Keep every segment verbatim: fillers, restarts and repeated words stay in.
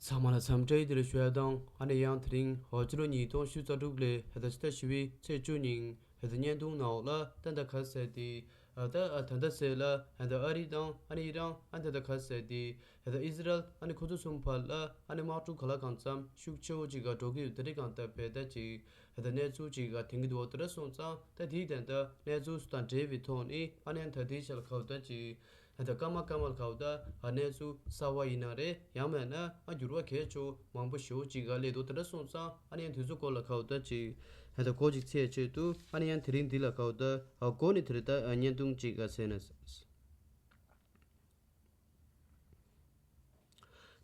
ཚང་མ་ལ་འཚམས་འདྲི་བདེ་ལེགས་ཞུ་ཡ་དང་། ཨ་ནི་ཡང་དེ་རིང་ཧོ་ཅི་ལོ་ཉིས་སྟོང་ཉི་ཤུ་རྩ་དྲུག་ལོའི་ཧེ་ད་ཕྱི་ཟླ་བཞི་པའི་ཚེས་བཅུ་ཉིན་ཧེ་ད་བརྙན་ཐུང་ནང་ལ་ད་ད་ག་ཟེར་ཏེ། ཨ་ད་ཨ་ད་ད་ཟེར་ལ་ཧེ་ད་ཨ་རི་དང་ཨ་ནི་ཨི་རན་ཨ་ད་ད་ག་ཟེར་ཏེ། ཧེ་ད་ཨི་ཟི་རལ་ཨ་ནི་ཁོ་ཚོ་གསུམ་བར་ལ་ཨ་ནི་དམག་འཁྲུག་ག་ལ་གང་འཚམ་ཤུགས་ཆེ་བོ་ཅིག་ག་འགྲོ་གི་ཡོད། དེ་རིང་གང་ལྟར་བས་ད་ཅིག་ཧེ་ད་གནས་ཚུལ་ཅིག་ག་དེང་གི་འདུག་བ། དེ་འདྲ་སོང་ཙང་ད་དེའི་དོན་དག་གནས་ཚུལ་སུ་དང་འབྲེལ་བའི་ཐོག་ནས་ཨ་ནི་ཡང་ད་དེའི་ཆ་ལ་ག་བ་ད་ཅིག་ད་སྐར་མ་སྐར་མ་ལ་ག་བ་ད་ཨ་གནས་ཚུལ་གསར་བ་ཡིན་ན་རེད། ཡང་མིན་ན་ཨ་འགྱུར་བ་གལ་ཆེ་མང་པོ་ཞེ་པོ་ཅིག་ག་སླེབས་འདུག། དེ་འདྲ་སོང་ཙང་ཨ་ནི་ཡང་དེ་ཚོ་སྐོར་ལ་ག་བ་ད་ཅིག་ད་གོ་ཅིག་ཚད་ཆེད་དུ་ཨ་ནི་ཡང་དེ་རིང་འདི་ལ་ག་བ་ད་ཨ་གོ་ནི་དེ་རེད། ད་ཨ་བརྙན་ཐུང་ཅིག་ག་ཟེར་ན།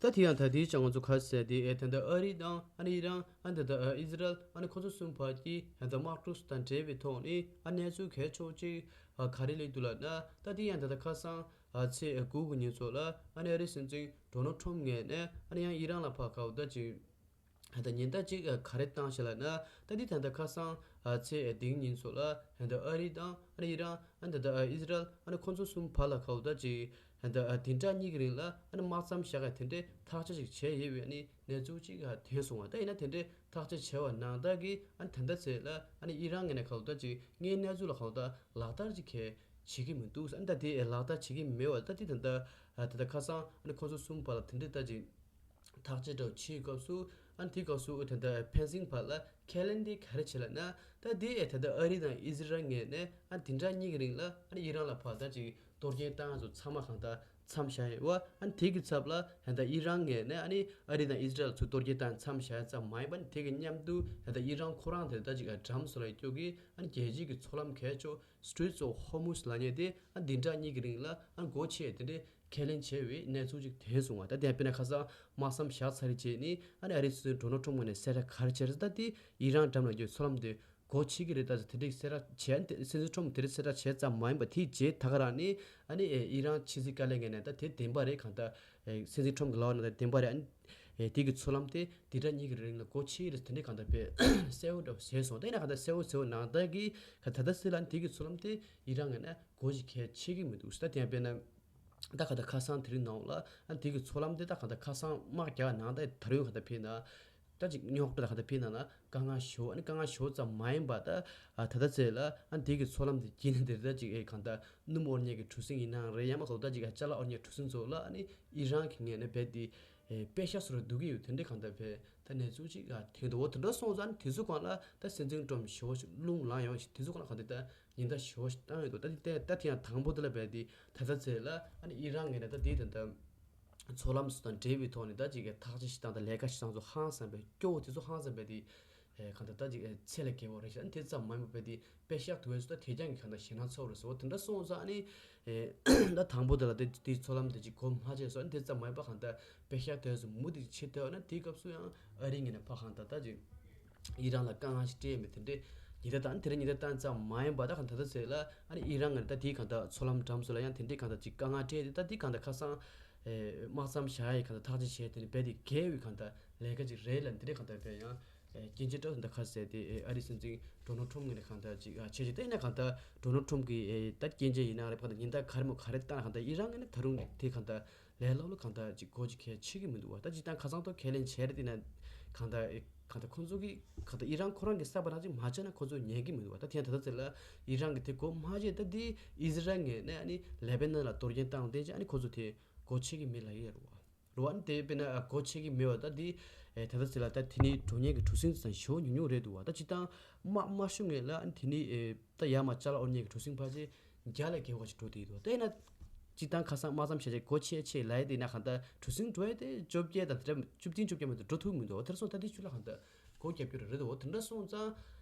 ད་དེ་ཡང་ད་དེའི་ཆ་ང་ཚོ་ག་ཟེར་དེ་ཨེ་ད་ད་ཨ་རི་དང་ཨ་ནི་ཨི་རན་ཨ་ད་ད་ཨ་ཨི་ཟི་རལ་ཨ་ནི་ཁོ་ཚོ་གསུམ་བར་གྱི་ད་ད་དམག་འཁྲུག་དང་འབྲེལ་བའི་ཐོག་ནས་ཨ་གནས་ཚུལ་གལ་ཆེ་བོ་ཅིག་ཨ་ག་རེ་སླེབས་འདུག་ལབ་ན། ད་དེ་ཡང་ད་ད་ཁ་སང་ཨ་ཚེས་དགུ་གི་ཉིན་ཚོ་ལ་ཨ་ནི་ཨ་རིའི་སྲིད་འཛིན་ཌོ་ནལ་ཊམ་ངོས་ནས་ཨ་ནི་ཡང་ཨི་རན་ལ་ཕར་ག་བ་ད་ཅིག་ད་ཉེན་བརྡ་ཅིག་ག་རེ་བཏང་ཞེ་ལབ་ན། ད་འདི་ད་ལྟ་ཁ་སང་ཚེས་བདུན་ཉིན་ཚོ་ལ་ད་ཨ་རི་དང་ཨ་ནི་ཨི་རན་ཨ་ད་ད་ཨི་ཟི་རལ་ཨ་ནི་ཁོང་ཚོ་གསུམ་བར་ལ་ག་བ་ད་ཅིག་ད་བདུན་ཕྲག་གཉིས་ཀྱི་རིང་ལ་ཨ་ནི་དམག་མཚམས་བཞག་ག་དེ་འདྲའི་ཐག་གཅོད་ཅིག་བྱས་ཡོད་པའི་ཨ་ནི་གནས་ཚུལ་ཅིག་ག་ཐོན་སོང་བ། ད་ཡིན་ན་དེ་འདྲའི་ཐག་གཅོད་བྱས་པ་ནང་ལྟར་གྱི་ཨ་ནི་ད་ལྟ་ཚེ་ལ་ཨ་ནི་ཨི་རན་ངོས་ནས་ག་བ་ད་ཅིག་དངོས་གནས་ཚུལ་ལ་ག་བ་ད་ལག་བསྟར་ཅིག་ག་བྱེད་ཀྱི་མི་འདུག། ཨ་ནི་ད་དེ་ལག་བསྟར་བྱེད་ཀྱི་མེད་པ། ད་དེ་ད་ལྟ་ད་ལྟ་ཁ་སང་ཨ་ནི་ཁོང་ཚོ་གསུམ་བར་ལ་དེ་འདྲའི་ད་ཅིག་ཐག་གཅོད་འདྲ་བོ་བྱེད་སྐབས་སུ་ཨ་ནི་དེའི་སྐབས་སུ་ད་ལྟ་ཕན་སིང་བར་ལ་ཁས་ལེན་དེ་ག་རེ་བྱས་ལབ་ན། ད་དེ་ཨེ་ད་ལྟ་ཨ་རི་དང་ཨི་ཟི་རལ་ངོས་ནས་ཨ་ནི་བདུན་ཕྲག་གཉིས་ཀྱི་རིང་ལ་ཨ་ནི་ཨི་རན་ལ་ཕར་ད་ཅིག་གཏོར་སྐྱོན་བཏང་ཚོ་ཚང་མ་གང་ལྟར་མཚམས་བཞག་ཡོད་པ། ཨ་ནི་དེ་གི་ཚབ་ལ་ད་ལྟ་ཨི་རན་ངོས་ནས་ཨ་ནི་ཨ་རི་དང་ཨི་ཟི་རལ་ཚོ་གཏོར་སྐྱོན་བཏང་མཚམས་བཞག་ཡ་ཙམ་མ་ཡིན་པ། ཨ་ནི་དེ་གི་མཉམ་དུ་ད་ལྟ་ཨི་རན་ཁོ་རང་དེ་ད་ཅིག་ཨ་ཌམ་སོ་ལ་སྐྱོ་གི་ཨ་ནི་རྒྱལ་སྤྱི་གི་མཚོ་ལམ་གལ་ཆེ་Straits of Hormuz ལབ་མཁན་དེ་ཨ་བདུན་ཕྲག་གཉིས་ཀྱི་རིང་ལ་ཨ་སྒོ་ཕྱེ་དེ་འདྲའི་ཁས་ལེན་བྱས་པའི་གནས་ཚུལ་ཅིག་ཐོན་སོང་བ། ད་དེ་དཔེར་ན་ཁ་སང་དམག་མཚམས་བཞག་ཚར་རྗེས་ནི་ཨ་ནི་ཨ་རིའི་སྲིད་འཛིན་ཌོ་ནལ་ཊམ་ངོས་ནས་གསལ་བསྒྲགས་ག་རེ་བྱས་རེད། ད་དེ་ཨི་རན་འགྲམ་ལ་ཡོད་མཚོ་ལམ་དེ་སྒོ་ཕྱེ་གི་རེད། ད་དེ་འདྲའི་གསལ་བསྒྲགས་བྱས། སྲིད་འཛིན་ཊམ་དེ་འདྲའི་གསལ་བསྒྲགས་བྱས་ཙམ་མ་ཡིན་པ། དེའི་རྗེས་ད་ག་རང་ནི་ཨ་ནི་ཨི་རན་ཕྱི་སྲིད་བཀའ་བློན་ངོས་ནས་ད་དེ་བདེན་པ་རེད། གང་ལྟར་སྲིད་འཛིན་ཊམ་གི་ལག་ནང་ད་བདེན་པ་རེད། ཨ་ནི་དེ་གི་མཚོ་ལམ་དེ་བདུན་ཕྲག་གཉིས་ཀྱི་རིང་ལ་སྒོ་ཕྱེ་གི་རེད། དེ་འདྲའི་གང་ལྟར་བས་གསལ་བོ་འདྲ་བོ་བྱས་སོང་། ད་ཡིན་ན་གང་ལྟར་གསལ་བོ་གསལ་བོ་ནང་ལྟར་གི་ག་ད་ལྟ་སྲིད་ལ་ཨ་ནི་དེ་གི་མཚོ་ལམ་དེ་ཨི་རན་ངོས་ནས་སྒོ་ཞིག་གས་ཕྱེ་གི་མི་འདུག། ད་དེ་ཡང་དཔེར་ན་ད་ག་ད་ཁ་སང་དེ་རིང་ནང་ལ་ཨ་དེ་གི་མཚོ་ལམ་དེ་ད་ག་ད་ཁ་སང་དམག་རྒྱག་ནང་ད་ད་རུང་ག་ད་ཕེབས་ན་ད་ཅིག་རྙོག་དྲ་ད་ག་ད་ཕེབས་ན་ན་དཀའ་ངལ་ཞོ་ཨ་ནི་དཀའ་ངལ་ཞོ་ཙམ་མ་ཡིན་པ། ད་ཨ་ད་ད་ཚེ་ལ་ཨ་དེ་གི་མཚོ་ལམ་དེ་བརྒྱུད་ནས་དེ་ད་ཅིག་ཨེ་གང་ད་སྣུམ་དབོར་མཁན་གྱི་གྲུ་གཟིངས་ཡིན་ནའང་རེད། ཡང་མ་གཏོགས་ད་ཅིག་ཨ་ཅ་ལག་དབོར་མཁན་གྲུ་གཟིངས་ཚོ་ལ་ཨ་ནི་ཨི་རན་གྱི་ངོས་ནས་རྦད་དེ་ཨེ་པེ་ཤག་སོ་ར་འདུག་གི་ཡོད། དེ་འདྲའི་གང་ད་བས་ད་གནས་ཚུལ་ཅིག་ཨ་ཐོན་འདུག་འོ་དེ་འདྲ་སོང་ཙང་དེ་ཚོ་སྒང་ལ་ད་སྲིད་འཛིན་ཊམ་ཞེ་པོ་ཞིག་རླུང་ལངས་ཡོང་ཞིག། དེ་ཚོ་སྒང་ལ་གང་དེ་ད་ཉེན་བརྡ་ཞེ་པོ་ཞིག་བཏང་ཡོད་འདུག། ད་དེ་ད་དེ་ཡང་དང་པོ་དེ་ལ་བས་དེ་ད་ལྟ་ཚེ་ལ་ཨ་ནི་ཨི་རན་ངོས་ནས་ད་དེ་ད་ད་མཚོ་ལམ་སུ་དང་འབྲེལ་བའི་ཐོག་ནས་ད་ཅིག་ཐག་གཅོད་ཞིག་བཏང་དང་ལས་ཀ་ཞིག་བཏང་ཚོ་ཧང་སང་བས་སྐྱོ་བོ་དེ་ཚོ་ཧང་སང་བས་དེ་ཨེ་གང་ད་ད་ཅིག་ཨེ་ཚེ་ལ་དགེ་བ་རེད་ཤག། ཨ་ནི་དེ་ཙམ་མ་ཡིན་པ་བས་དེ་པེ་ཤག་དུ་བས་སུ་ད་དེ་ཀྱང་གི་གང་ད་ཞེད་སྣང་ཚ་བོ་རེད་ཟེར་བ་དེ་འདྲ་སོང་ཙང་ཨ་ནི་ཨེ་ད་དང་པོ་དེ་ལ་དེ་དེ་མཚོ་ལམ་དེ་ཅིག་གོ་མ་ཆོད་སོང་། ཨ་ནི་དེ་ཙམ་མ་ཡིན་པ་གང་ད་པེ་ཤག་དེ་སུ་མུ་དེ་ཅིག་ཆེ་དེ་བ་ན་དེའི་སྐབས་སུ་ཡང་ཨ་རི་ངོས་ནས་ཕ་གང་ད་ད་ཅིག་ཨི་རན་ལ་དཀའ་ངལ་ཞིག་སྤྲད་མེད་དེ་འདྲས་ཉེན་བརྡ་བཏང་། དེ་རིང་ཉེན་བརྡ་བཏང་ཙམ་མ་ཡིན་པ་ད་གང་ད་ད་ཟེར་ལ་ཨ་ནི་ཨི་རན་ངོས་ནས་ད་དེའི་གང་ད་མཚོ་ལམ་འགྲམ་སུ་ལ་ཡང་དེ་འདྲས་གང་ད་ཅིག་དཀའ་ངལ་སྤྲད་དེ་ད་དེ་གང་ད་ཁ་སང་ཨེ་དམག་མཚམས་བཞག་ཡས་གང་ད་ཐག་གཅོད་བྱས་དེ་ནི་རྦད་དེ་དགེ་བའི་གང་ད་ལས་ཀ་ཅིག་རེད་ལ་འདི་འདྲས་གང་ད་བས་ཡང་ཨེ་སྐྱོན་བརྗོད་འདྲ་བོ་ད་ག་ཟེར་དེ་ཨེ་ཨ་རིའི་སྲིད་འཛིན་ཌོ་ནལ་ཊམ་ངོས་ནས་གང་ད་ཅིག་ཨ་བྱས་ཅིག་ད་ཡིན་ན་གང་ད་ཌོ་ནལ་ཊམ་གི་ཨེ་ད་སྐྱོན་བརྗོད་ཡིན་ན་རེད་པ། ད་ཉེན་བརྡ་ག་རེ་མོ་ག་རེ་བཏང་ན་གང་ད་ཨི་རན་ངོས་ནས་ད་རུང་དེ་གང་ད་ལས་སླ་པོ་གང་ད་ཅིག་སྒོ་ཅིག་གས་ཕྱེ་གི་མི་འདུག་བ། ད་ཅིག་ད་ཁ་སང་ཐོག་ཁས་ལེན་བྱས་རེད་དེ་ན་གང་ད་ཨེ་གང་ད་ཁོང་ཚོ་གི་གང་ད་ཨི་རན་ཁོ་རང་གི་ས་བར་ན་ཅིག་མ་ཆགས་ན་ཁོ་ཚོ་ཉན་གི་མི་འདུག་བ། ད་དེ་ཡང་ད་ལྟ་ཚེ་ལ་ཨི་རན་གི་དེ་སྒོ་མ་ཕྱེ་ད་དེ་ཨི་ཟི་རལ་ངོས་ནས་ཨ་ནི་ལེ་བྷ་ནན་ལ་གཏོར་སྐྱོན་བཏང་དེ་ཅིག་ཨ་ནི་ཁོ་ཚོ་དེ་སྒོ་ཕྱེ་གི་མེད་ལབ་ཡ་རེད་བ། རེད་བ། ཨ་ནི་དེ་དཔེར་ན་ཨ་སྒོ་ཕྱེ་གི་མེད་བ། ད་འདི་ཨེ་ད་ལྟ་ཚེ་ལ་ད་དེ་ནི་འགྲོ་མཁན་གྱི་གྲུ་གཟིངས་ཙམ་ཞེ་པོ་ཉུང་ཉུང་རེད་འདུག་བ། ད་སྤྱིར་བཏང་དམག་དམག་ཤུགས་ངོས་ལ་ཨ་ནི་དེ་ནི་ཨེ་ད་ཡར་མར་ཅ་ལག་དབོར་མཁན་གྱི་གྲུ་གཟིངས་ཕལ་ཆེར་བརྒྱ་ལས་བརྒལ་བ་ཞིག་འགྲོ་བསྡད་འདུག། ད་ཡིན་ན་སྤྱིར་བཏང་ཁ་སང་དམག་མཚམས་བཞག་བྱས་སྒོ་ཕྱེ་ཕྱེ་ལབ་ཡ་དེ་ཡིན་ན་གང་ལྟར་གྲུ་གཟིངས་འགྲོ་ཡ་དེ་བཅོ་བརྒྱད་དང་དེ་འདྲ་བཅུ་བདུན་བཅོ་བརྒྱད་མ་གཏོགས་འགྲོ་ཐུབ་མི་འདུག། དེར་སོང་ད་དེ་ཆུ་ལ་གང་ལྟར་སྒོ་རྒྱབ་རྒྱུ་རེད་འདུག། དེ་འདྲ་སོང་ཙང་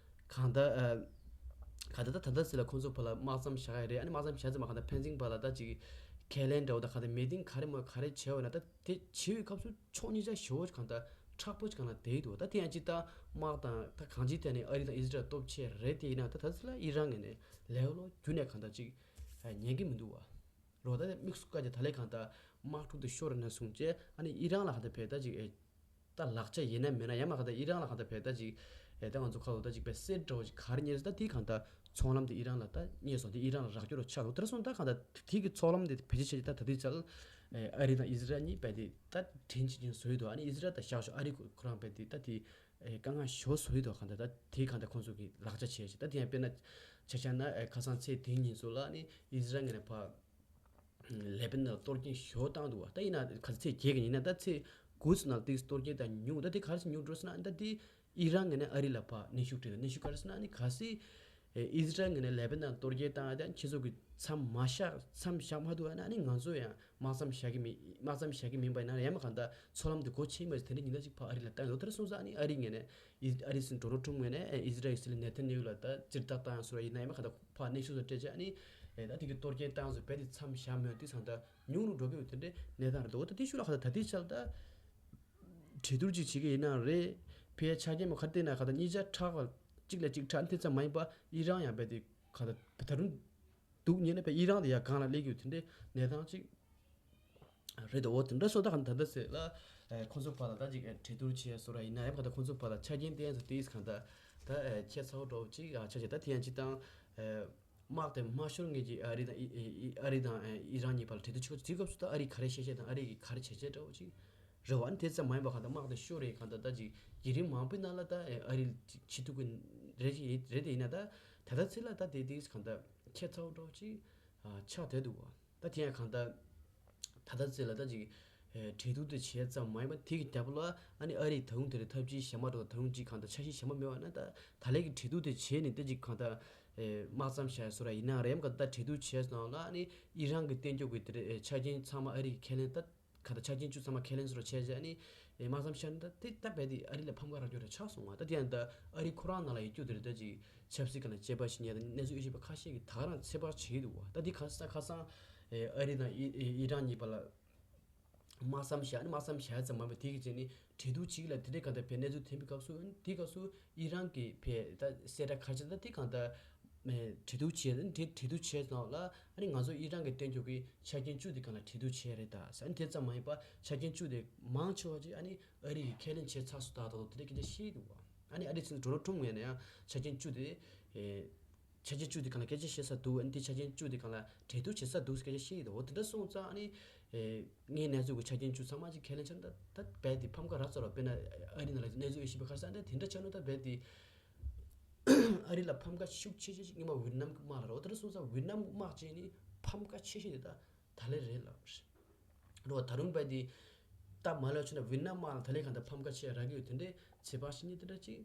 གང་ལྟར་ཨ་གང་ལྟར་ད་ད་ལྟ་ཟེར་ལ་ཁོང་ཚོ་བར་ལ་དམག་མཚམས་བཞག་ཡ་རེད། ཨ་ནི་དམག་མཚམས་བཞག་ཙམ་མ་གང་ལྟར་ཕན་ཚུན་བར་ལ་ད་ཅིག་ཁས་ལེན་འདྲ་བོ་ད་གང་ལྟར་མི་ཏིང་ག་རེ་མོ་ག་རེ་བྱས་པ་ན་ད་དེ་བྱེད་པའི་སྐབས་སུ་ཕྱོགས་གཉིས་ཆ་ཞེ་པོ་ཅིག་གང་ལྟར་མཁྲེགས་པོ་ཅིག་གང་ལ་བསྡད་འདུག། ད་དེ་ཡང་ཅིག་ད་དམག་དང་ད་གང་ཅིའི་ཐད་ནས་ཨ་རི་དང་ཨི་ཟི་རལ་སྟོབས་ཆེ་རེད། དེ་ཡིན་ན་ད་ད་ཟེར་ལ་ཨི་རན་ངོས་ནས་ལེའུ་ལོ་རྒྱུན་ནས་གང་ལྟར་ཅིག་ཉན་གི་མི་འདུག་བ། རོ་ད་དམིགས་སུ་བཀར་གྱི་ད་ལས་གང་ལྟར་དམག་འཁྲུག་དེ་ཤོར་ན་སོང་བྱས་ཨ་ནི་ཨི་རན་ལ་གང་ལྟར་བས་ད་ཅིག་ཨེ་ད་ལག་ཆ་ཡིན་ན་མེད་ན་ཡང་མ་གང་ལྟར་ཨི་རན་ལ་གང་ལྟར་བས་ད་ཅིག་ཨེ་ད་ང་ཚོ་ཁ་ལོ་ད་ཅིག་བས་སེ་འདྲ་བོ་ཅིག་ག་རེ་ཉེས་ད་དེ་གང་ལྟར་ ཚོང་ལམ་དེ་ཨི་རན་ལ་ད་རྙེད་སོང་། དེ་ཨི་རན་ལ་རག་རྒྱུ་རུ་ཆགས་འདུག་དེར་སོང་ད་གང་ལྟར་དེ་གི་ཚོང་ལམ་དེ་བེད་སྤྱོད་བྱས་ད་ད་ལྟའི་ཆར་ཨ་རི་དང་ཨི་ཟི་རལ་གཉིས་རྦད་དེ་ད་དྲིན་ཆེ་ཆེན་བཟོ་ཡི་འདུག་ཨ་ནི་ཨི་ཟི་རལ་དང་བཞག་ཤོག་ཨ་རི་ཁོ་རང་རྦད་དེ་ད་དེ་དཀའ་ངལ་ཞེ་པོ་བཟོ་ཡི་འདུག་གང་ལྟར་ད་དེ་གང་ལྟར་ཁོང་ཚོ་གི་ལག་ཆ་བྱས་ཤིག་ད་དེ་ཡང་དཔེར་ན་ཆ་བཞག་ན་ཁ་སང་ཚེས་བདུན་ཉིན་ཚོ་ལ་ཨ་ནི་ཨི་ཟི་རལ་ངོས་ནས་ཕར་ལེ་པ་ནན་ལ་གཏོར་སྐྱོན་ཞེ་པོ་བཏང་འདུག་བ། ད་ཡིན་ན་ག་ཚོད་ཚེས་བརྒྱད་ཀྱི་ཉིན་ན་ད་ཚེས་དགུ་ཙམ་ནང་དེ་གཏོར་སྐྱོན་ད་ཉུང་། ད་དེ་ག་རེ་ཟེར་ཉུང་འགྲོ་ཟེར་ན་ད་དེ་ཨི་རན་ངོས་ནས་ཨ་རི་ལ་ཕར་གནོན་ཤུགས་སྤྲད་འདུག་གནོན་ཤུགས་ག་རེ་ཟེར་ན་ཨ་ནི་གལ་སྲིད་ཨི་ཟི་རལ་ངོས་ནས་ལེ་པ་ནན་གཏོར་སྐྱོན་བཏང་ཡ་ད་ཁྱེད་ཚོ་གི་མཚམས་མ་བཞག་མཚམས་བཞག་མ་ཐུབ་ཡ་ན་ཨ་ནི་ང་ཚོ་ཡང་དམག་མཚམས་བཞག་གི་མིན། དམག་མཚམས་བཞག་གི་མིན་པ་ཡིན་ན་ཡང་མ་གང་ལྟར་ཚོང་ལམ་དེ་སྒོ་ཕྱེ་མ་ཟེར་དེ་འདྲ་ཉིན་ལྟར་ཅིག་ཕར་ཨ་རི་ལ་བཏང་ཡོད། དེ་འདྲ་སོང་ཙང་ཨ་ནི་ཨ་རི་ངོས་ནས་ཨི་ཨ་རི་སྲིད་འཛིན་ཌོ་ནལ་ཊམ་ངོས་ནས་ཨི་ཟི་རལ་གྱི་སྲིད་བློན་ནེ་ཐན་ཡ་ཧུ་ལ་ད་ཙིར་ཐག་བཏང་ཡ་སོ་ར་ཡིན་ན་ཡང་མ་གང་ལྟར་ཕར་གནོན་ཤུགས་སུ་སྤྲད་བྱས་ཨ་ནི་ད་དེ་གི་གཏོར་སྐྱོན་བཏང་ཟེར་རྦད་དེ་མཚམས་བཞག་མེད། དེ་ཚང་ད་ཉུང་རུ་འགྲོ་གི་ཡོད། དེ་འདྲའི་གནས་སྟངས་རེད་འདུག་ད་དེ་ཤུགས་ལ་ག་ད་ད་ལྟའི་ཆར་ད་གྲོས་བསྡུར་ཅིག་བྱེད་ཀྱི་ཡིན་ན་རེད། ཕའི་ཆ་རྐྱེན་མ་ག་དེ་ན་ག་ད་གཉིས་ཆ་ཁྲག་གཅིག་ལ་གཅིག་ཁྲག་དེ་ཙམ་མ་ཡིན་པ་ཨི་རན་ཡང་རྦད་དེ་ག་ད་ད་རུང་འདུག་ཉེ་ན་ཕའི་ཨི་རན་དེ་ཡང་སྒང་ལ་སླེབས་ཀྱི་ཡོད། དེ་འདྲའི་གནས་སྟངས་ཅིག་རེད་འོ། དེ་འདྲ་སོང་ད་ག་ད་ད་ཟེར་ལ་ཁོང་ཚོ་བར་ལ་ད་ཅིག་གྲོས་བསྡུར་བྱས་སོ་ར་ཡིན་ན་ཡང་ག་ད་ཁོང་ཚོ་བར་ལ་ཆ་རྐྱེན་ཏན་ཚོ་དེས་གང་ད་ད་ཁྱད་མཚར་པོ་འདྲ་བོ་ཅིག་ཆགས་བྱས། ད་དེ་ཡང་ཅིག་དང་དམག་དེ་མ་ཤོར་ངེས་ཀྱི་ཨ་རི་དང་ཨི་ཨི་ཨི་ཨ་རི་དང་ཨི་རན་གཉིས་བར་ལ་གྲོས་བསྡུར་བྱེད་དགོས་ཅིག་སྐབས་སུ་ད་ཨ་རི་ག་རེ་བཤད་བཤད་དང་ཨ་རི་གི་ག་རེ་བྱས་བྱས་འདྲ་བོ་ཅིག་རེད་བ། ཨ་ནི་དེ་ཙམ་མ་ཡིན་པ་གང་ད་དམག་དེ་ཤོར་རེད་གང་ད་ད་ཅིག་བརྒྱུད་རིམ་མང་པོའི་ནང་ལ་ད་ཨ་རི་ཅིག་ཤི་ཐུབ་ཀྱི་རེད་ཅིག་རེད་དེ་ཡིན་ན་ད་ད་ལྟ་ཚེ་ལ་ད་དེ་དེ་གང་ད་ཁྱད་མཚར་པོ་འདྲ་བོ་ཅིག་ཆགས་བསྡད་འདུག་བ། ད་དེ་ཡང་གང་ལྟར་ད་ལྟ་ཚེ་ལ་ད་ཅིག་ཨེ་གྲོས་བསྡུར་དེ་བྱས་ཙམ་མ་ཡིན་པ་དེ་གི་རྒྱབ་ལ་ཨ་ནི་ཨ་རིས་ད་རུང་དེ་རེད་ཐབས་ཇུས་གཞན་པ་འགྲོ་ད་རུང་ཅིག་གང་ལྟར་འཆར་གཞི་གཞན་པ་མེད་པ་ན་ད་ད་ལན་གྱི་གྲོས་བསྡུར་དེ་བྱས་ནས་ད་ཅིག་གང་ལྟར་ཨེ་དམག་མཚམས་བཞག་སོ་ར་ཡིན་ན་རེད་ཡམ་ག་ད་གྲོས་བསྡུར་བྱས་སོང་ལ་ཨ་ནི་ཨི་རན་གྱི་བསྟན་རྒྱུ་གི་དེ་རེད་ཨེ་ཆ་རྐྱེན་ཚང་མ་ཨ་རི་གི་ཁས་ལེན་ད་ག་ད་ཆ་རྐྱེན་བཅུ་ཚང་མ་ཁས་ལེན་སོ་ར་བྱས་རྗེས་ཨ་ནི་ཨེ་དམག་མཚམས་བཞག་ན་ད་དེ་ད་རྦད་དེ་ཨ་རི་ལ་ཕམ་ཁ་རག་རྒྱུ་རེད་ཆགས་སོང་བ། ད་དེ་ཡང་ད་ཨ་རི་ཁོ་རང་ནང་ལ་ཡོད་རྒྱུ་དེ་རེད་ད་ཅིག་ཆབ་སྲིད་སྒང་ལ་དཔྱད་པ་ཞིག་ཉན་ད་གནས་ཚུལ་དབྱེ་ཞིབ་པ་ཁ་ཤས་ཀྱིས་ད་ག་རང་ཚོད་དཔག་བྱེད་ཀྱི་འདུག་བ། ད་འདི་ག་ས་ཁ་སང་ཨེ་ཨ་རི་དང་ཨི་ཨི་ཨི་རན་གཉིས་བར་ལ་དམག་མཚམས་བཞག་ནི་དམག་མཚམས་བཞག་ཙམ་མ་ཡིན་པ་དེ་གི་རྗེས་ནི་གྲོས་བསྡུར་བྱེད་ཀྱི་ལ་དེ་འདྲའི་གང་ལྟར་བས་གནས་ཚུལ་ཐོན་པའི་སྐབས་སུ་དེའི་སྐབས་སུ་ཨི་རན་གྱི་བས་ད་གསལ་བསྒྲགས་ག་རེ་བྱས་ད་དེ་གང་ལྟར་གྲོས་བསྡུར་བྱས་ད་དེ་གྲོས་བསྡུར་བྱས་ཙང་ལ་ཨ་ནི་ང་ཚོ་ཨི་རན་གྱི་བསྟན་རྒྱུ་གི་ཆ་རྐྱེན་བཅུ་དེ་གང་ལ་གྲོས་བསྡུར་བྱས་རེད་ད་ཟེར། ཨ་ནི་དེ་ཙམ་མ་ཡིན་པ་ཆ་རྐྱེན་བཅུ་དེ་མང་ཆེ་བ་ཅིག་ཨ་ནི་ཨ་རི་ཡིས་ཁས་ལེན་བྱས་ཚར་སོང་ད་ད་དེ་འདྲའི་སྐད་ཆ་བཤད་འདུག་བ། ཨ་ནི་ཨ་རིའི་སྲིད་འཛིན་ཌོ་ནལ་ཊམ་ངོས་ནས་ཡང་ཆ་རྐྱེན་བཅུ་དེ་ཨེ། ཆ་རྐྱེན་བཅུ་དེ་གང་ལ་སྐད་ཆ་བཤད་ས་འདུག་ཨ་ནི་དེ་ཆ་རྐྱེན་བཅུ་དེ་གང་ལ་གྲོས་བསྡུར་བྱེད་ས་འདུག་སྐད་ཆ་བཤད་ཡོད་འོ། དེ་འདྲ་སོང་ཙང་ཨ་ནི་ཨེ་ངའི་གནས་ཚུལ་གྱི་ཆ་རྐྱེན་བཅུ་ཚང་མ་ཅིག་ཁས་ལེན་བྱས་ན་ད་ད་རྦད་དེ་ཕམ་ཁ་རག་ཚར་བ། དཔེར་ན་ཨ་རི་ནང་ལ་གནས་ཚུལ་དབྱེ་ཞིབ་པ་ཁ་སང་ད་དེ་འདྲ་ཆགས་ན་ད་རྦད་དེ་ཨ་རི་ལ་ཕམ་ཁ་ཤུགས་ཆེ་ཤོས་ཅིག་སྔོན་མ་ཝི་ཡེད་ནམ་གྱི་དམག་ལ་རེད་འོ། དེ་འདྲ་སོང་ཙང་ཝི་ཡེད་ནམ་གྱི་དམག་བྱས་ནི་ཕམ་ཁ་ཆེ་ཤོས་དེ་ད་ད་ལན་རེད་ལབ་རེད། རོ་ད་རུང་བས་དེ་ད་མ་ལོས་ཆུ་ན་ཝི་ཡེད་ནམ་དམག་ལ་ད་ལན་གང་ལྟར་ཕམ་ཁ་ཆེ་རག་གི་ཡོད། དེ་འདྲའི་ཚེ་དཔག་ཤི་ཉེས་དེ་འདྲ་ཅིག་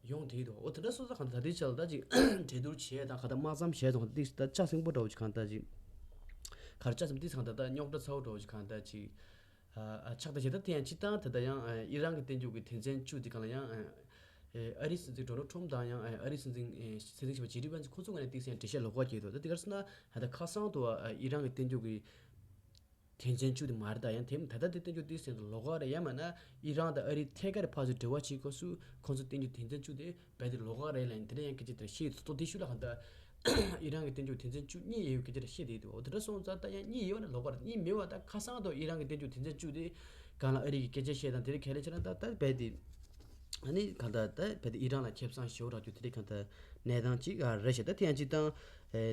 ཡོང་དེ་ཡོད་འོ། དེ་འདྲ་སོང་ཙང་གང་ལྟར་ད་ལྟའི་ཆ་ལ་ད་ཅིག་གྲོས་བསྡུར་བྱས་དང་གང་ལྟར་དམག་མཚམས་བྱས་སོང་ཏིག་ད་ལྕགས་སྲིན་པོ་འདྲ་བོ་ཅིག་གང་ལྟར་ཅིག་གར་ལྕགས་སྲིན་ཏིག་གང་ལྟར་ད་རྙོག་དྲ་ཚ་བོ་འདྲ་བོ་ཅིག་གང་ལྟར་ཅིག་ཆགས་ད་བྱས། ད་དེ་ཡང་སྤྱི་བཏང་དེ་ད་ཡང་ཨི་རན་གྱི་བསྟན་རྒྱུ་གི་དོན་ཚན་བཅུ་དེ་གང་ལ་ཡང་ཨ་རིའི་སྲིད་འཛིན་ཌོ་ནལ་ཊམ་དང་ཡང་ཨ་རིའི་སྲིད་འཛིན་ཨ་སྲིད་འཛིན་ཞིག་པ་ཇེ་ཌི་ཝན་སི་ཁོ་ཚོ་ངོས་ནས་ཏིག་ཙམ་འགྲེལ་བཤད་ལོགས་ཀ་བརྒྱབ་འདུག་ད་དེ་ག་རེ་ཟེར་ན་ད་ལྟ་ཁ་སང་དུ་ཨ་ཨི་རན་གྱི་བསྟན་རྒྱུ་གི་དོན་ཚན་བཅུ་དེ་མ་རེད། ད་ཡང་དེ་ད་ལྟ་དེ་བསྟན་རྒྱུ་ཏིག་ཙམ་ལོགས་ཀ་རེད། ཡང་མིན་ན་ཨི་རན་དང་ཨ་རི་ཐད་ཀར་ཕར་ཚུར་འབྲེལ་བ་བྱེད་སྐབས་སུ་ཁོང་ཚོ་བསྟན་རྒྱུ་དོན་ཚན་བཅུ་དེ་རྦད་དེ་ལོགས་ཀ་རེད་ལབ་ནས་དེ་འདྲ་ཡང་སྐད་ཆ་དེ་བཤད་ཡོད་འདུག་དེ་ཤུལ་ལ་གང་ལྟར་ཨི་རན་གྱི་བསྟན་རྒྱུ་དོན་ཚན་བཅུ་གཉིས་ཡོད་པའི་སྐད་ཆ་རེ་བཤད་བསྡད་འདུག་འོ་དེ་འདྲ་སོང་ཙང་ད་ཡང་གཉིས་ཡོད་པ་ན་ལོགས་ཀ་རེད། གཉིས་མེད་པ་ད་ཁ་སང་དུ་ཨི་རན་གྱི་བསྟན་རྒྱུ་དོན་ཚན་བཅུ་དེ་གང་ལ་ཨ་རི་གི་སྐད་ཆ་བཤད་དང་དེ་རིགས་ཁས་ལེན་བྱས་ན་ད་ད་རྦད་དེ་ཨ་ནི་གང་ལྟར་ད་རྦད་དེ་ཨི་རན་ལ་ཁེ་བཟང་ཞེ་པོ་རག་རྒྱུ་དེ་རིགས་གང་ལྟར་གནས་སྟངས་གཅིག་རེད་ཤག་ད་དེ་ཡང་སྤྱི་བཏང་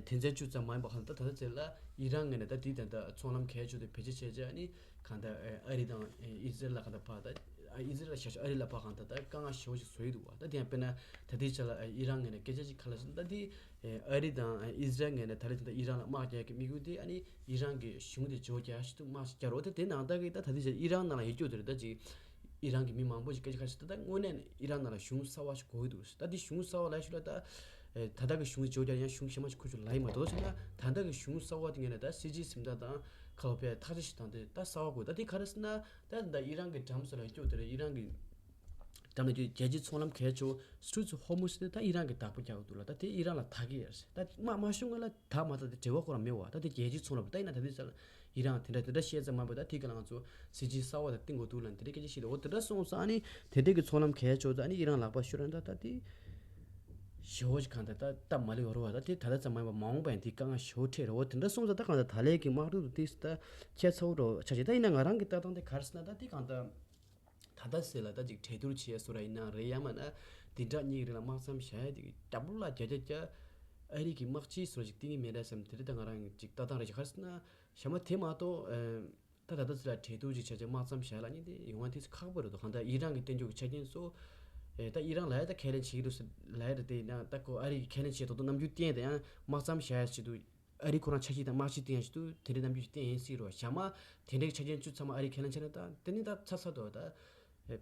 དོན་ཚན་བཅུ་ཙམ་མ་ཡིན་པ་གང་ལྟར་ད་ལྟ་ཚེ་ལ་ཨི་རན་ངོས་ནས་ད་དེའི་དོན་དག་ཚོང་ལམ་གལ་ཆེ་དེ་བེད་སྤྱོད་བྱས་རྗེས་ཨ་ནི་གང་ལྟར་ཨ་རི་དང་ཨི་ཟི་རལ་ལ་གང་ལྟར་ཕར་ད་ཨི་ཟི་རལ་ལ་བཞག་ཤོག་ཨ་རི་ལ་ཕར་གང་ལྟར་ད་དཀའ་ངལ་ཞེ་པོ་ཞིག་བཟོ་ཡི་འདུག་བ། ད་དེ་ཡང་དཔེར་ན་ད་ལྟའི་ཆ་ལ་ཨི་རན་ངོས་ནས་སྐད་ཆ་ཅིག་ག་ལ་ཟེར་ན་ད་དེ་ཨ་རི་དང་ཨི་ཟི་རལ་ངོས་ནས་ད་རེས་ད་ལྟ་ཨི་རན་ལ་དམག་རྒྱག་གི་དམིགས་ཡུལ་དེ་ཨ་ནི་ཨི་རན་གྱི་གཞུང་དེ་བཅོས་རྒྱག་ཞིག་ཏུ་དམག་ཞིག་རྒྱག་རོགས་དེ་དེ་ནང་ལྟར་གྱི་ད་ད་ལྟའི་ཆ་ཨི་རན་ནང་ལ་ཡོད་རྒྱུ་དེ་རེད། ད་ཅིག་ཨི་རན་གྱི་མི་མང་པོ་ཞིག་སྐད་ཆ་ག་རེ་ཟེར་ད་ད་དངོས་གནས་ཨི་རན་ནང་ལ་གཞུང་གསར་པ་ཞིག་དགོས་ཀྱི་འདུག་ད་དེ་གཞུང་གསར་པ་ལ་ཞུ་ལ་ད་ད་ལྟ་གི་གཞུང་བཅོས་རྒྱག་ཡང་གཞུང་གཞན་པ་ཞིག་ཁོ་ཚོ་ལ་ཡིན་མ་གཏོགས་ཟེར་ན་ད་ལྟ་གི་གཞུང་གསར་པ་དེ་ངོས་ནས་ད་སྲིད་སྤྱི་གཟེངས་རྟགས་དང་ཁ་ལོ་པའི་ཐག་གཅོད་ཞིག་དང་དེ་ད་གསར་པ་དགོས། ད་དེ་ག་རེ་ཟེར་ན་ད་ད་ཨི་རན་གྱི་འགྲམ་སོ་ལ་སྐྱོ་དེ་རེད། ཨི་རན་གྱི་འགྲམ་ལ་སྐྱོ་རྒྱལ་སྤྱིའི་ཚོང་ལམ་གལ་ཆེ་བོ་Strait of Hormuz་དེ་ད་ཨི་རན་གྱི་བདག་པོ་རྒྱག་གི་འདུག་ལ། ད་དེ་ཨི་རན་ལ་བདག་གི་ཡ་རེད། ད་དམག་མ་ཤོར་སྔོན་ལ་བདག་མ་བདག་དེ་འབྲེལ་བ་ཁོ་རང་མེད་བ། ད་དེ་རྒྱལ་སྤྱིའི་ཚོང་ལམ་ད་ཡིན་ན་ད་དེ་ས་ལ་ཨི་རན་དེ་འདྲ་དེ་འདྲ་བཤད་ཙམ་མ་བས་ད་དེ་ག་ལ་ང་ཚོ་སྲིད་ཇུས་གསར་བ་དང་བསྟུན་དགོས་འདུག་ལ་དེ་འདྲ་སྐད་ཆ་བཤད་འདུག་འོ་དེ་འདྲ་སོང་ཙང་ཨ་ནི་དེ་འདྲའི་གི་ཚོང་ལམ་གལ་ཆེ་བོ་ད་ཨ་ནི་ཨི་རན་ལག་པ་ཤོར་ན་ད་ད་དེ་ཞེ་པོ་ཞིག་གང་ལྟར་ད་སྟབས་མ་ལེགས་ཡོང་རེད་བ། ད་དེ་ད་ལྟ་ཙམ་མ་ཡིན་པ་མ་འོངས་པ་ཡང་དེ་དཀའ་ངལ་ཞེ་པོ་འཕྲད་རེད། འོ་དེ་འདྲ་སོང་ཙང་ད་གང་ལྟར་ད་ལན་གྱི་དམག་འཁྲུག་དེ་ད་ཁྱད་མཚར་པོ་འདྲ་ཆགས་ཤིང་ད་ཡིན་ན་ང་རང་གི་ལྟ་སྟངས་དེ་ག་རེ་ཟེར་ན་ད་དེ་གང་ལྟར་ད་ལྟ་ཟེར་ལ་ད་ཅིག་གྲོས་བསྡུར་བྱས་སོ་ར་ཡིན་ན་རེད། ཡང་མིན་ན་བདུན་ཕྲག་གཉིས་ཀྱི་རིང་ལ་དམག་མཚམས་བཞག་ཡ་དེ་གི་རྒྱབ་ལོགས་ལ་བརྒྱ་ཆ་བརྒྱ་ ཨ་རི་གི་དམག་སྤྱི་སོགས་ཅིག་བསྟེན་གྱི་མེད་རེད་བསམ། དེ་རེད། ད་ང་རང་གི་ཅིག་ལྟ་སྟངས་རེད། ག་རེ་ཟེར་ན་ཞྭ་དམར་དེ་མ་གཏོགས་ཨ་ད་ད་ལྟ་ཚོད་ལ་གྲོས་བསྡུར་ཅིག་བྱས་བྱས་དམག་མཚམས་བཞག་ལབ་མཁན་དེ་ཡོང་བ་དེ་ཁག་པོ་རེད་འདུག་གང་ལྟར་ཨི་རན་གྱི་བསྟན་འགྱུར་གྱི་ཆ་རྐྱེན་ཚོ། ཨེ་ད་ཨི་རན་ལ་ཡ་ད་ཁས་ལེན་བྱེད་ཀྱི་འདུག་ཟེར་ལབ་ཡ་རེད། དེ་ཡིན་ན་ད་ཁོ་ཨ་རི་གིས་ཁས་ལེན་བྱས་ཏོག་ཏོག་རྣམ་འགྱུར་བསྟན་དེ་ཡང་དམག་མཚམས་བཞག་ཡ་ཆེད་དུ། ཨ་རི་ཁོ་རང་འཆར་གཞི་དང་དམག་སྤྱི་བསྟན་ཡ་ཆེད་དུ་དེ་འདྲའི་རྣམ་འགྱུར་ཞིག་བསྟན་ཡིན་སྲིད་རོགས། ཞྭ་དམར་དེ་འདྲའི་ཆ་རྐྱེན་བཅུ་ཚང་མ་ཨ་རི་ཁས་ལེན་བྱས་ན་ད་དེ་ནི་ད་ཚར་ཚར་འདུག་ད་ཨེ་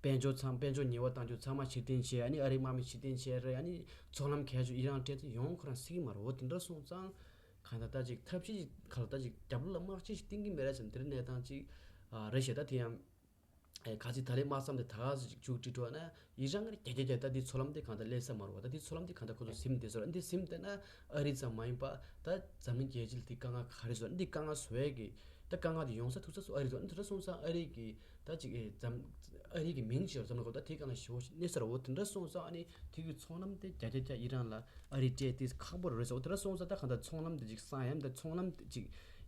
དཔལ་འབྱོར་ཚང་། དཔལ་འབྱོར་ཉེས་པ་བཏང་རྒྱུ་ཚང་མ་ཕྱིར་འཐེན་བྱས། ཨ་ནི་ཨ་རིའི་དམག་མི་ཕྱིར་འཐེན་བྱས་རེད། ཨ་ནི་ཚོང་ལམ་གས་ཆོད་ཨི་རན་སྤྲད་ཚེ་ཡོང་ཁོ་རང་སྲིད་ཀྱི་མ་རེད། འོ་དེ་འདྲ་སོང་ཙང་གང་ལྟར་ད་ཅིག་ཐབས་ཤེས་ཅིག་ག་ལ་ད་ཅིག་རྒྱབ་ལོགས་ལ་དམག་སྤྱི་ཞིག་བསྟེན་གྱི་མེད་རེད་ཟེར་ན་དེ་འདྲའི་གནས་སྟངས་ཅིག་ཨ་རེད་ཤག་ད་དེ་ཡང་ཨེ་ག་ཚོད་ད་རེས་དམག་མཚམས་དེ་ད་ག་ཚོད་ཅིག་མཇུག་སྒྲིལ་འགྲོ་ན། ཨི་རན་གྱིས་རྒྱ་རྒྱ་རྒྱ་ད་འདི་ཚོང་ལམ་དེ་གང་ལྟར་སླེབས་ས་མ་རེད་བ། ད་འདི་ཚོང་ལམ་དེ་གང་ལྟར་ཁོ་ཚོ་ཟིན་བསྡད་ས་རེད། འདི་ཟིན་བསྡད་ན་ཨ་རི་ཙམ་མ་ཡིན་པ་ད་འཛམ་གླིང་རྒྱལ་སྤྱི་ལ་འདི་དཀའ་ངལ་ག་རེ་བཟོ། འདི་དཀའ་ངལ་བཟོ་ཡས་ཀྱི་ད་དཀའ་ངལ་དེ་ཡོང་ས་ཐུག་ས་སུ་ཨ་རི་རེད། འདི་འདྲ་སོང་ཙང་ཨ་རི་གི་ད་ཅིག་ཨེ་འཛམ་ཨ་རི་གི་མིང་ཅིག་ཡོད་ཙམ་ལ་གོ་ད་དེ་གང་ལ་ཞེ་པོ་ཅིག་གནོད་ས་རེད། འོ་དེ་འདྲ་སོང་ཙང་ཨ་ནི་དེ་གི་ཚོང་ལམ་དེ་རྒྱ་རྒྱ་རྒྱ་ཨི་རན་ལ་ཨ་རི་སྤྲད་དེ་ཁག་པོ་རེད་ཟེར། འོ་དེ་འདྲ་སོང་ཙང་ད་གང་ལྟར་ཚོང་ལམ་དེ་ཅིག་གསང་ཡ་ད་ཚོང་ལམ་དེ་ཅིག་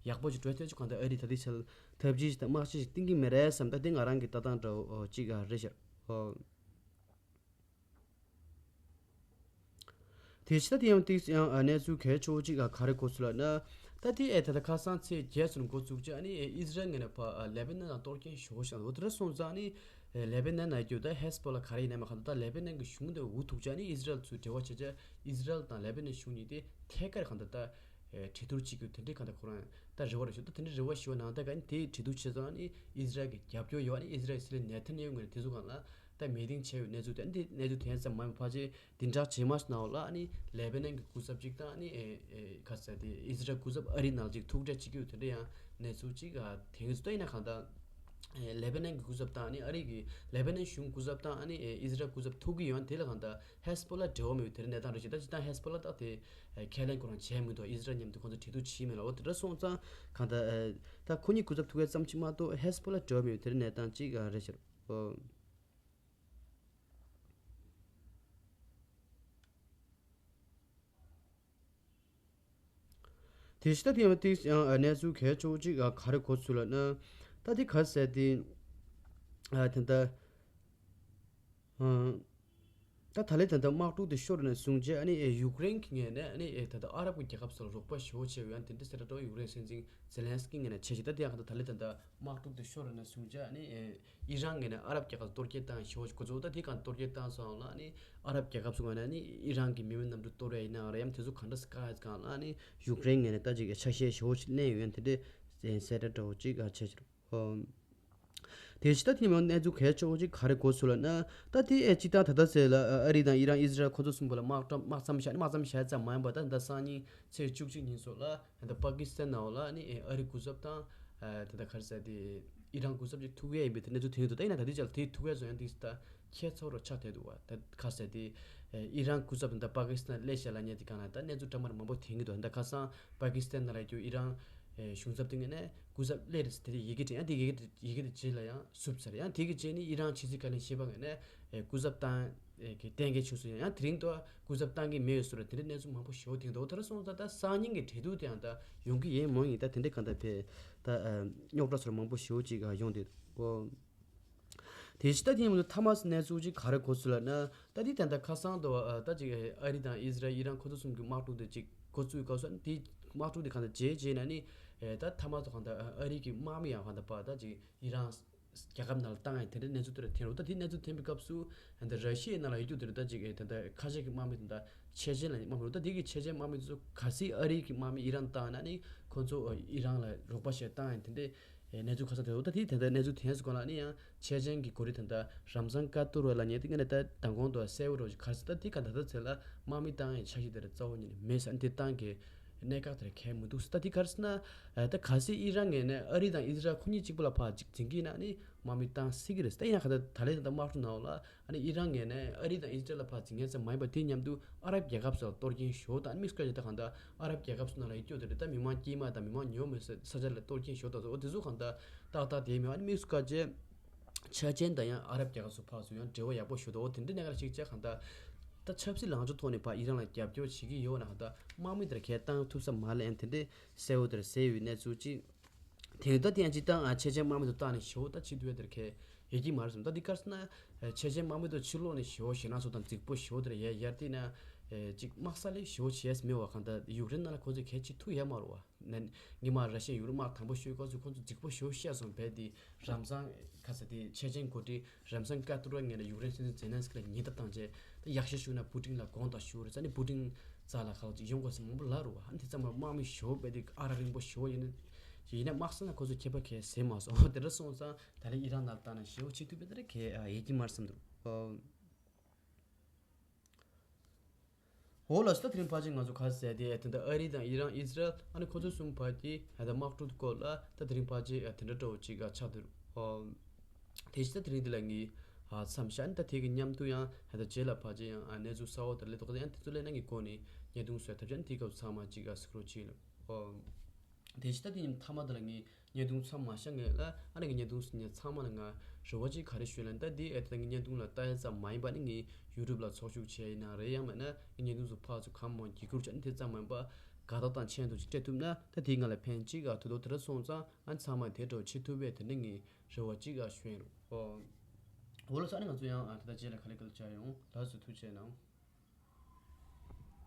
ཡག་པོ་ཅིག་འགྲོ་ཐལ་ཅིག་གང་ལྟར་ཨ་རི་ད་དེ་ཆ་ལ་ཐབས་ཇུས་ཤིག་དང་དམག་སྤྱི་ཞིག་བསྟེན་གྱི་མེད་རེད་བསམ། ད་དེ་ང་རང་གི་ལྟ་སྟངས་འདྲ་བོ་ཅིག་རེད་ཤག་ཨོ། དེ་ཕྱི་ད་དེ་ཡང་ཏིག་ཡང་གནས་ཚུལ་གལ་ཆེ་བོ་ཅིག་ག་རེ་གོ་ཚུལ་ལ་ན། ད་དེ་ཨེ་ད་ལྟ་ཁ་སང་ཚེས་བརྒྱད་ཚུན་འགོ་བཙུགས་ཀྱི་ཨ་ནི་ཨེ་ཨི་ཟི་རལ་ངོས་ནས་ཕར་ཨ་ལེ་བྷ་ནན་ལ་གཏོར་སྐྱོན་ཞེ་པོ་བྱུང་འདུག་དེ་འདྲ་སོང་ཙང་ཨ་ནི་ཨེ་ལེ་བྷ་ནན་ན་ཡོད་ད་ཧེ་སི་བྷོ་ལ་ག་རེ་ཡིན་ནའི་མ་གང་ད་ད་ལེ་བྷ་ནན་གྱི་གཞུང་དེ་འུ་ཐུག་ཅིག་ཨ་ནི་ཨི་ཟི་རལ་ཚོས་འབྲེལ་བ་བྱས་ཅིག་ཨི་ཟི་རལ་དང་ལེ་བྷ་ནན་གཞུང་གཉིས་དེ་ཐད་ཀར་གང་ད་ད། ཨེ་གྲོས་བསྡུར་བྱེད་རྒྱུ་དེ་འདྲའི་གང་ལྟར་ཁོ་རང་ད་རེ་བ་རེ་ཞུ། ད་དེ་འདྲའི་རེ་བ་ཞུ་བ་ནང་ལྟར་ག་ནི་དེའི་གྲོས་བསྡུར་བྱས་ཙང་ནི་ཨི་ཟི་རལ་གྱི་རྒྱབ་སྐྱོར་ཡོད། ཨ་ནི་ཨི་ཟི་རལ་སྲིད་བློན་ནེ་ཐན་ཡ་ཧུ་ངོས་ནས་དེ་ཚོ་གང་ལ་ད་མི་ཏིང་བྱས་ཡོད་གནས་ཚུལ་དེ། ཨ་ནི་དེ་གནས་ཚུལ་དེ་ཙམ་མ་ཡིན་པ་ཕལ་ཆེར་བདུན་ཕྲག་རྗེས་མ་ཞིག་ནང་ལ་ཨ་ནི་ལེ་བྷ་ནན་གྱི་སྐུ་ཚབ་ཅིག་དང་ཨ་ནི་ཨེ་ཨེ་ག་ཟེར་དེ་ཨི་ཟི་རལ་སྐུ་ཚབ་ཨ་རིའི་ནང་ལ་ཅིག་ཐུག་འཕྲད་བྱེད་ཀྱི་ཡོད། དེ་འདྲ་ཡང་གནས་ཚུལ་ཅིག་ཨ་དེང་གི་ཚོ་ད་ཡིན་ན་གང་ལྟར་ཨེ་ལེ་བྷ་ནན་གྱི་སྐུ་ཚབ་དང་ཨ་ནི་ཨ་རི་གི་ལེ་བྷ་ནན་གཞུང་སྐུ་ཚབ་དང་ཨ་ནི་ཨེ་ཨི་ཟི་རལ་སྐུ་ཚབ་ཐུག་གི་ཡོད། དེ་ལ་གང་ལྟར་ཧེ་སི་བྷོ་ལ་འབྲེལ་བ་མེད་པའི་དེ་འདྲའི་གནས་སྟངས་རེད་ཤག་ད་ཅི་ད་ཧེ་སི་བྷོ་ལ་ད་དེ་ཁས་ལེན་ཁོ་རང་བྱས་མི་འདུག་ཨི་ཟི་རལ་མཉམ་དུ་ཁོང་ཚོ་གྲོས་བསྡུར་བྱས་མེད་ལ། འོ་དེ་འདྲ་སོང་ཙང་གང་ལྟར་ད་ཁོ་གཉིས་སྐུ་ཚབ་ཐུག་ཡས་ཙམ་ཅིག་མ་གཏོགས་ཧེ་སི་བྷོ་ལ་འབྲེལ་བ་མེད་པའི་དེ་འདྲའི་གནས་སྟངས་ཅིག་རེད་ཤག་ཨོ། དེ་ཕྱི་ད་དེ་ཡང་ཏིག་ཡང་གནས་ཚུལ་གལ་ཆེ་བོ་ཅིག་ག་རེ་གོ་ཚུལ་ལ་ན། ད་དེ་ག་ཟེར་དེ་ད་ད་ད་ད་ལས་ད་ད་དམག་འཁྲུག་དེ་ཤོར་ནས་བཟུང་རྗེས་ཨ་ནི་ཡུཀ་རེན་གྱི་ངོས་ནས་ཨ་ནི་ད་ད་ཨ་རབ་ཀྱི་རྒྱལ་ཁབ་སོགས་ལ་རོགས་པ་ཞེ་པོ་བྱས་ཡོད། ཡང་དེ་འདྲ་ཟེར་ད་ཡུཀ་རེན་སྲིད་འཛིན་ཛེ་ལན་སི་ཀི་ངོས་ནས་བྱས་ཤིང་། ད་དེ་ཡང་ད་ད་ལས་ད་ད་དམག་འཁྲུག་དེ་ཤོར་ནས་བཟུང་རྗེས་ཨ་ནི་ཨི་རན་ངོས་ནས་ཨ་རབ་རྒྱལ་ཁབ་གཏོར་སྐྱོན་བཏང་ཞེ་པོ་ཞིག་གོ་ཚུལ། ད་དེ་གང་གཏོར་སྐྱོན་བཏང་སོང་ལ་ཨ་ནི་ཨ་རབ་རྒྱལ་ཁབ་ཚོ་ངོས་ནས་ཨ་ནི་ཨི་རན་གྱི་མི་མང་རྣམས་གཏོར་ཡ་ཡིན་ན་རེད། ཡང་དེ་ཚོ་གང་འདྲ་སེ་བཀག་ཡ་གང་ལ་ཨ་ནི་ཡུཀ་རེན་ངོས་ནས་ད་ཅིག་ཆ་ཤས་ཞེ་པོ་ཞིག་བསྣན་ཡོད། ཡང་དེ་འདྲའི་གསལ་བསྒྲགས་འདྲ་བོ་ཅིག་བྱས་ཤག་ཨོ། དེ་ཕྱི་ད་དེ་མ་གནས་ཚུལ་གལ་ཆེ་བོ་ཅིག་ག་རེ་གོ་ཚུལ་ལ་ན། ད་དེ་ཨེ་སྤྱིར་བཏང་ད་ལྟ་ཟེར་ལ་ཨ་རི་དང་ཨི་རན་ཨི་ཟི་རལ་ཁོ་ཚོ་གསུམ་པོ་ལ་དམག་དམག་མཚམས་བཞག་ནས་དམག་མཚམས་བཞག་ཙམ་མ་ཡིན་པ་ད་ད་སང་ཉིན་ཚེས་བཅུ་གཅིག་ཉིན་སོགས་ལ་ད་ལྟ་པ་ཀི་སི་ཐན་ནང་ལ་ནི་ཨ་རི་སྐུ་ཚབ་དང་ཨ་ད་ལྟ་ག་རེ་ཟེར་དེ་ཨི་རན་སྐུ་ཚབ་ཅིག་ཐུག་ཡས་ཡིན་པའི་དེ་གནས་ཚུལ་ཐོན་ཡོད་འདུག་ད་ཡིན་ན་ད་ལྟའི་ཆར་དེ་ཐུག་ཡས་བཟོ་ཡང་འདི་ད་ཁྱད་མཚར་རུ་ཆགས་བསྡད་འདུག་བ། ད་ག་རེ་ཟེར་དེ་ཨི་རན་སྐུ་ཚབ་དང་ད་པ་ཀི་སི་ཐན་སླེབས་ཤག་ལབ་མཁན་དེ་གང་ལ་ད་གནས་ཚུལ་འདྲ་མི་འདྲ་མང་པོ་ཐོན་གྱི་འདུག་ད་ཁ་སང་པ་ཀི་སི་ཐན་ནང་ལ་ཡོད་ཨི་རན་གཞུང་ཚབ་དེ་ངོས་ནས་སྐུ་ཚབ་སླེབས་རེད་ཟེར་དེ་ཡི་གེ་བྲིས། ཡང་དེ་ཡི་གེ་དེ་ཡི་གེ་དེ་རྗེས་ལ་ཡང་བསུབས་ཚར། ཡང་དེ་གི་རྗེས་ནས་ཨི་རན་ཕྱི་སྲིད་བཀའ་བློན་ཤེས་པ་ངོས་ནས་སྐུ་ཚབ་བཏང་གི་གཏན་འཁེལ་བྱུང་སོང་། ཡང་དེ་རིང་དུ་སྐུ་ཚབ་བཏང་གི་མེད་ཟེར་དེ་འདྲའི་གནས་ཚུལ་མང་པོ་ཞེ་པོ་ཐོན་འདུག་དེ་འདྲ་སོང་ཙང་ད་སང་ཉིན་གྱི་གྲོས་བསྡུར་དེ་ཡང་ད་ཡོང་གི་ཡོད་མོ་ཡིན། ད་དེ་འདྲའི་གང་ལྟར་བས་ད་རྙོག་དྲ་ཚོར་མང་པོ་ཞེ་པོ་ཅིག་ཡོང་བསྡད་འདུག་གོ། དེ་ཕྱི་ད་དེ་ཡིན་ཐ་མ་གནས་ཚུལ་ཅིག་ག་རེ་གོ་ཚུལ་ལ་ན། ད་དེ་ད་ལྟ་ཁ་སང་དུ་ད་ཅིག་ཨ་རི་དང་ཨི་ཟི་རལ་ཨི་རན་ཁོ་ཚོ་གསུམ་གྱི་དམག་འཁྲུག་དེ་ཅིག་འགོ་བཙུགས་སྐབས་སུ་དེ་དམག་འཁྲུག་དེ་གང་ལྟར་རྗེས་རྗེས་ན་ནི་ད་ཐ་མ་དུ་གང་ལྟར་ཨ་རི་གི་དམག་མི་ཡང་གང་ལྟར་པ་ད་ཅིག་ཨི་རན་རྒྱལ་ཁབ་ནང་ལ་བཏང་ཡ་དེ་འདྲའི་གནས་ཚུལ་དེ་འདྲ་ཐོན་རུང་། ད་དེ་གནས་ཚུལ་ཐོན་པའི་སྐབས་སུ་ད་ར་ཤི་ཡའི་ནང་ལ་ཡོད་རྒྱུ་དེ་འདྲ་ད་ཅིག་ད་ཁ་ཤས་ཀྱི་དམག་མི་དེ་འདྲ་ཆེ་ཆེན་ལ་དམག་མི་རུང་། ད་དེ་གི་ཆེ་ཆེན་དམག་མི་དེ་ཚོ་གལ་སྲིད་ཨ་རི་གི་དམག་མི་ཨི་རན་བཏང་ན་ནི་ཁོ་ཚོ་ཨི་རན་ལ་རོགས་པ་བྱས་བཏང་ཡ་དེ་འདྲའི་གནས་ཚུལ་ཁ་སང་ཐོན་འདུག་ད་དེ་ད་ལྟ་གནས་ཚུལ་ཐོན་སོང་གོང་ལ་ནི་ཡང་ཆེ་ཆེན་གྱི་འགོ་ཁྲིད་ད་ལྟ་རམ་ཛན་ཀ་ཏུར་བ་ལབ་མཁན་དེ་ངས་ནས་ད་མདང་དགོང་དུ་གསལ་བོ་རོ་ཞིག་ག་རེ་ཟེར། ད་དེ་ག་ད་ལྟ་ཚེ་ལ་དམག་མི་བཏང་ཡའི་འཆར་གཞི་དེ་རྩ་བ་ཉིད་ནས་མེད་ཟེར། འདི་བཏང་གི་གནད་འགག་དེར་གལ་མི་འདུག་ཟེར། ད་དེ་ག་རེ་ཟེར་ན་ད་གལ་སྲིད་ཨི་རན་ངོས་ནས་ཨ་རི་དང་ཨི་ཟི་རལ་ཁོ་གཉིས་གཅིག་པུ་ལ་ཕར་ཅིག་འཛིང་གི་ཡིན་ན་ནི་དམག་མི་བཏང་སྲིད་ཀྱི་རེད་ཟེར། ད་ཡིན་ན་ག་ད་ད་ལས་ད་ལྟ་དམག་འཁྲུག་ནང་ལ་ཨ་ནི་ཨི་རན་ངོས་ནས་ཨ་རི་དང་ཨི་ཟི་རལ་ལ་ཕར་འཛིང་མཁན་ཙམ་མ་ཡིན་པར་དེ་མཉམ་དུ་ཨ་རབ་རྒྱལ་ཁབ་སོགས་ལ་གཏོར་སྐྱོན་ཞུ་དང་། དམིགས་སུ་བཀར་ཏེ་ད་གང་ལྟར་ཨ་རབ་རྒྱལ་ཁབ་སོགས་ནང་ལ་ཡོད་རྒྱུ་དེ་རེད། ད་མི་མང་དཀྱུས་མ་དང་མི་མང་ཉུང་མི་སོགས་ས་ཆ་ལ་གཏོར་སྐྱོན་ཞུ་དང་སོགས་འོ་དེ་ཚོ་གང་ལྟར་ཏག་ཏག་དེ་མི་ཨ་ནི་དམིགས་སུ་བཀར་རྗེས་ཆ་ཆེན་དང་ཡང་ཨ་རབ་རྒྱལ་ཁབ་སོགས་ཕར་ཚུར་ཡང་འབྲེལ་བ་ཡག་པོ་ཞུ་དང་། འོ་དེ་འདྲའི་གནད་འགག་ཅིག་བྱས་གང་ལྟར་ད་ཆབ་སྲིད་ལངས་ཕྱོགས་ཐོག་ནས་ཕར་ཨི་རན་ལ་རྒྱབ་སྐྱོར་བྱེད་ཀྱི་ཡོད་ན་གང་ལྟར་དམག་མི་དེར་གལ་བཏང་ཐུབ་ས་མ་རེད། ཨ་ནི་དེ་འདྲའི་གསལ་བོ་དེར་གསལ་བའི་གནས་ཚུལ་ཅིག་དེང་ད་དེ་ཡང་སྤྱིར་བཏང་ཨ་ཆེ་ཆེན་དམག་མི་དུ་བཏང་ནས་ཞེ་པོ་ད་ཕྱི་སྡོད་དེར་ཁེ་ཡོད་ཀྱི་མ་རེད་བསམ། ད་འདི་ག་རེ་ཟེར་ན་ཨ་ཆེ་ཆེན་དམག་མི་དུ་ཕྱིར་ལོག་ནས་ཞེ་པོ་ཞེད་སྣང་ཚོ་དང་རྫིག་པོ་ཞེ་པོ་དེར་ཡར་ཡར་བལྟས་ན་ ཨེ་ཅིག་དམག་ས་ལས་ཞེ་པོ་བྱས་མེད་པ། གང་ལྟར་ཡུཀ་རེན་ནང་ལ་ཁོ་ཚོས་གལ་ཆེ་ཐུག་ཡ་མ་རེད་བ། ན་ཉི་མ་ར་ཤི་ཡ་ཡུཀ་རེན་དམག་དང་པོ་ཤོད་སྐབས་སུ་ཁོ་ཚོ་རྫིག་པོ་ཞེ་པོ་བཤད་སོང་བས། དེ་རམ་སང་ཁ་ས་དེ་ཆེ་ཆེན་གོ་སྒྲིག་རམ་སང་ཀ་ཏུ་ར་ངེད་ལ་ཡུཀ་རེན་སྲིད་འཛིན་ཛེ་ལན་སི་ཀི་ལ་ཉེན་བརྡ་བཏང་རྗེས། ད་ཡག་ཤོས་ཞུ་ན་པུ་ཏིན་ལ་དགོངས་དག་ཞུ་རེད། ཙ་ནི་པུ་ཏིན་རྩ་ལ་ཁག་ཅིག་ཡོང་དགོས་སེ་མང་པོ་ལབ་རེད་བ། ཨ་ནི་དེ་ཚང་མ་དམག་མི་ཞེ་པོ་བས་དེ་ཨ་ར་རིང་པོ་ཞེ་པོ་ཡིན་ན། ཡིན་ན་དམག་ས་ན་ཁོ་ཚོ་ཁྱད་པར་གས་ཟེར་མ་སོང་། དེ་འདྲ་སོང་ཙང་ད་ལན་ཨི་རན་ནང་ལ་བཏང་ན་ཞེ་པོ་བྱེད་ཐུབ་པའི་དེ་འདྲ་གས་ཡོད་ཀྱི་མ་རེད་བསམ་འདུག་འོ་ལགས་སོ། ད་དེ་རིང་ཕལ་ཆེར་ང་ཚོ་ག་རེ་ཟེར་དེ་ད་ལྟ་ཨ་རི་དང་ཨི་རན་ཨི་ཟི་རལ་ཨ་ནི་ཁོ་ཚོ་གསུམ་བར་གྱི་ད་ལྟ་དམག་འཁྲུག་སྐོར་ལ་ད་དེ་རིང་ཕལ་ཆེར་དེ་འདྲ་འདྲ་བོ་ཅིག་ཆགས་འདུག་ཨོ། དེ་བཞིན་ད་དེ་རིང་འདི་ལ་ངས་མཚམས་བཞག་ནས། ད་དེ་གི་མཉམ་དུ་ཡང་ད་ལྟ་རྗེས་ལ་ཕལ་ཆེར་ཡང་གནས་ཚུལ་གསར་པ་དང་སླེབས་འདུག་ཡང་དེ་ཚོ་སླེབས་ན་ངས་གོ་ནས་བརྙན་ཐུང་བཟོས་ཐབས་བྱས་ནས་དེའི་སྐབས་ཚང་མ་ཅིག་གཟིགས་རོགས་གྱིས་ལགས། ཨོ། དེ་བཞིན་ད་དེ་ཉིན་མཐའ་མ་དེ་ལ་ངས་བརྙན་ཐུང་མཚམས་མ་བཞག་སྔོན་ལ་ཨ་ནི་ངས་བརྙན་ཐུང་ཟིན་ཉིན་ཚང་མ་ལ་ང་རེ་བ་ཅིག་ག་རེ་ཞུས་ལབ་ན། ད་འདི་ཨེ་ད་ངས་བརྙན་ཐུང་ལ་ལྟ་ཡ་ཙམ་མ་ཡིན་པ་ནི་ངས་ཡུ་ཊུབ་ལ་ཚོགས་ཞུགས་བྱས་ཡིན་ན་རེད། ཡང་མིན་ན་ངས་བརྙན་ཐུང་ཚོ་ཕར་ཚུར་གང་མང་བརྒྱུད་བསྐུར་བྱས་ནས་དེ་ཙམ་མ་ཡིན་པ་དགའ་རྟགས་དང་མཆན་དུ་ཅིག་སྤྲད་ཐུབ་ན། ད་དེ་ང་ལ་ཕན་ཅིག་ག་ཐུག་འདུག་དེ་འདྲ་སོང་ཙང་ཨ་ནི་ཚང་མ་དེ་འདྲ་བྱེད་ཐུབ་པའི་དེ་འདྲ་ངས་རེ་བ་ཅིག་ག་ཞུ་ཡིན་རོགས། ཨོ། འོ་ལགས་སོ། ཨ་ནི་ང་ཚོ་ཡང་ཨ་ད་ལྟ་རྗེས་ལ་ག་ལེ་ག་ལེ་བྱ་ཡོང་། ལགས་སོ། ཐུགས་རྗེ་གནང་།